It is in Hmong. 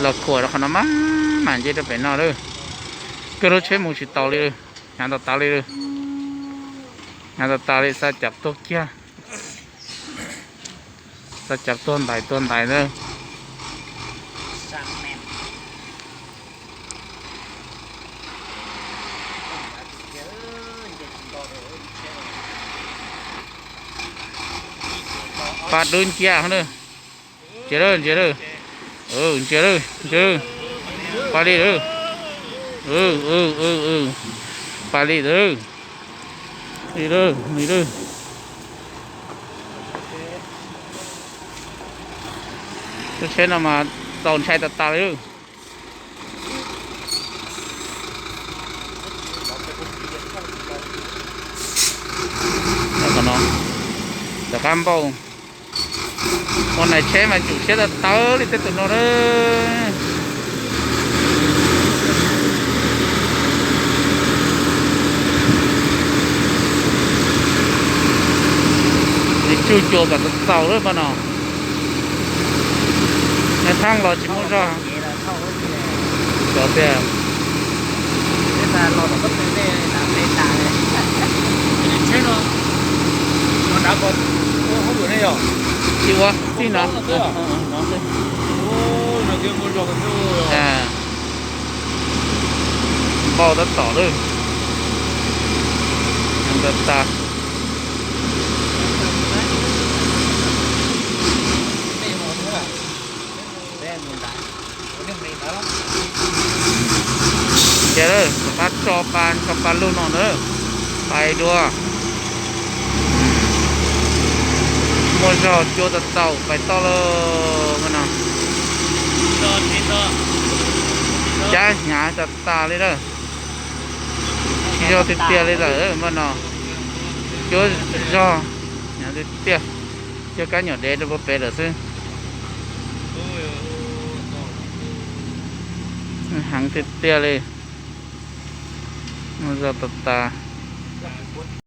Los khuam rau qhov no mas, mam nce rau pem no lawm. Kawg lub tsheb mus tsis taus li, hnyav tas tas li lawm. Hnyav tas tas li, xa cav tuag kiag. Xa cav tuag ntais tuag ntais lawm. Pab dub ncia na. Ntsia lawm, ntsia lawm. Ntsia lawm, ntsia lawm. Pab li lawm. Pab li lawm. Li lawm, li lawm. Lub tsheb no mas txaus ntshai tas tas li. Tom qab npauj, ua nais tsheb mas ncum siab tawv tawv li tej tus no na. Nws tsuj cua kom txaus txaus lawm npaj no. Nws thaaj los tsis muaj zog. Xyov tiag. Tsis ua txij no. Npauj tab tom lawm. Ntag tas. Ces lawm, rov qab tso pa, tso pa lug no na. Pais dua. Muaj zog cua txaus txaus pais toj lawm no. Cab hnyav tas tas li lawm. Tsis zog tiag tiag li lawm npaj no. Cua zog, hnyav tiag tiag. Cua kab nyuam dev rau puag pem lawm xwb. Heev tiag tiag li. Muaj zog tas tas.